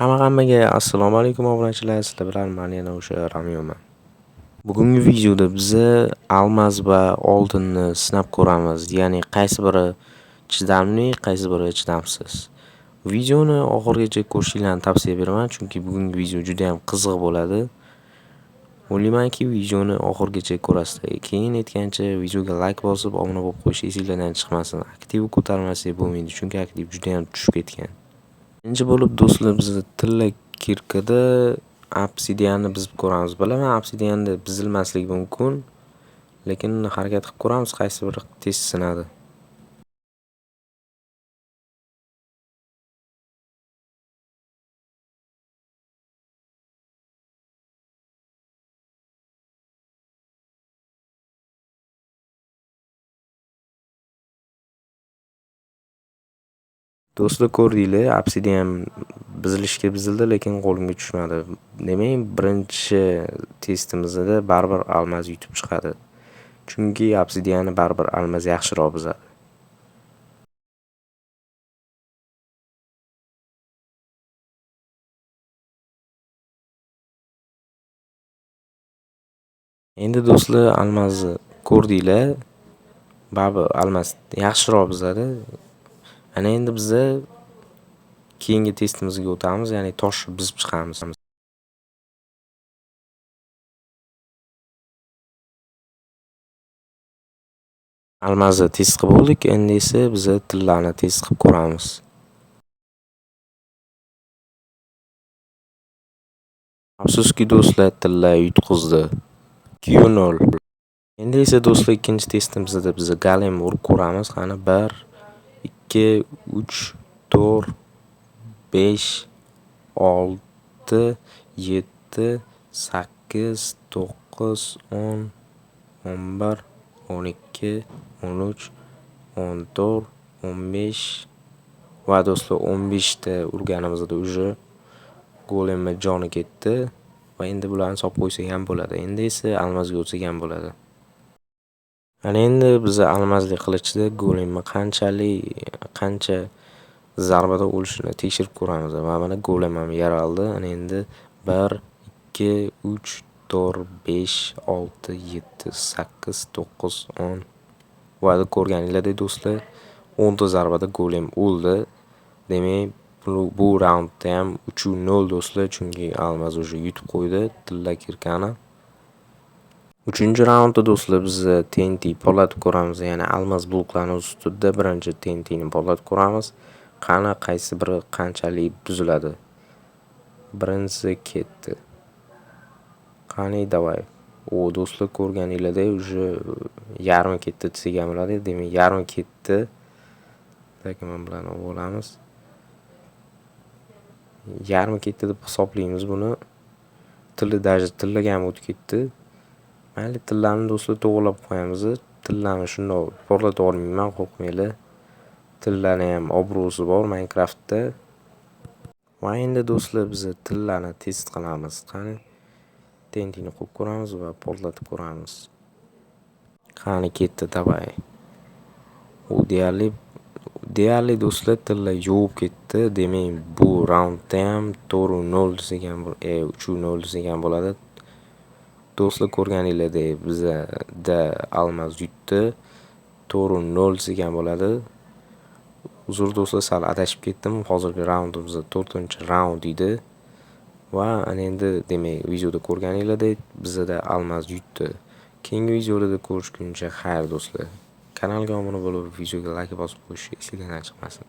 Hamma-hammaga assalomu alaykum obunachilar, sizlar bilan men yana o'sha Ramyoman. Bugungi videoda biza almaz va oltinni sinab ko'ramiz, ya'ni qaysi biri chidamli, qaysi biri chidamsiz. Videoni oxirigacha ko'rishinglarni tavsiya beraman, chunki bugungi video juda ham qiziq bo'ladi. O'ylaymanki, videoni oxirigacha ko'rasizlar. Keyin aytgancha videoga like bosib, obuna bo'lib qo'yish esinglardan chiqmasin. Aktiv ko'tarmasak bo'lmaydi, chunki aktiv juda ham tushib ketgan. Birinchi bo'lib do'stlar biz tilla kirkada obsidianni buzib ko'ramiz. Bilaman, obsidianda buzilmasligi mumkin, lekin harakat qilib ko'ramiz, qaysi biri tez sinadi. Do'stlar ko'rdinglar, obsidian buzilishga buzildi, lekin qo'limga tushmadi. Demak, birinchi testimizda baribir almaz yutib chiqadi. Chunki obsidianni baribir almaz yaxshiroq buzadi. Endi do'stlar almazni ko'rdinglar. Baribir almaz yaxshiroq buzadi. Ana endi biza keyingi testimizga o'tamiz, ya'ni toshni buzib chiqamiz. Almazni test qilib bo'ldik, endi esa biza tillani test qilib ko'ramiz. Afsuski do'stlar, tilla yutqizdi. 2-0. Endi esa do'stlar ikkinchi testimizda biza golem urib ko'ramiz. Qani 1 2 3 4 5 6 7 8 9 10 11 12 13 14 15 va do'stlar 15 ta urganimizda уже golemni joni ketdi va endi bularni solib qo'ysak ham bo'ladi. Endi esa almazga o'tsak ham bo'ladi. Ana endi biz almazli qilichda golemni qancha zarbada o'lishini tekshirib ko'ramiz. Va mana golem ham yaraldi. Ana endi 1 2 3 4 5 6 7 8 9 10 va ko'rganinglardek do'stlar 10 ta zarbada golem o'ldi. Demak, bu raundda ham 3-0 do'stlar, chunki almaz уже yutib qo'ydi tilla kirkani. 3-raundda do'stlar biz TNT portlatib ko'ramiz, ya'ni almaz bloklarni ustida birinchi TNTni portlatib ko'ramiz. Qani qaysi biri qanchalik buziladi. Birinchisi ketdi. Qani davay. O do'stlar ko'rganinglardek уже yarmi ketdi desak ham bo'ladi. Demak, yarmi ketdi. Lekin mana bularni olib olamiz. Yarmi ketdi deb hisoblaymiz buni. Tilla даже tillaga ham o'tib ketdi. Mayli, tillarni do'stlar to'g'rilab qo'yamiz. Tillarni shundoq portlatib olmayman, qo'rqmanglar. Tillarni ham obro'si bor Minecraftda. Va endi do'stlar biz tillarni test qilamiz. Qani TNTni qo'yib ko'ramiz va portlatib ko'ramiz. Qani ketdi, davay. U deyarli do'stlar tilla yuvib ketdi. Demak, bu raundda ham 4-0 desak ham, 3-0 desak ham bo'ladi. Do'stlar ko'rganinglardek bizada almaz yutdi. 4-0 desak ham bo'ladi. Uzr do'stlar, sal adashib ketdim. Hozirgi raundimiz 4-raund edi. Va ana endi demak videoda ko'rganinglardek bizada almaz yutdi. Keyingi videolarda ko'rishguncha xayr do'stlar. Kanalga obuna bo'lib, videoga like bosib qo'yish esingizdan chiqmasin.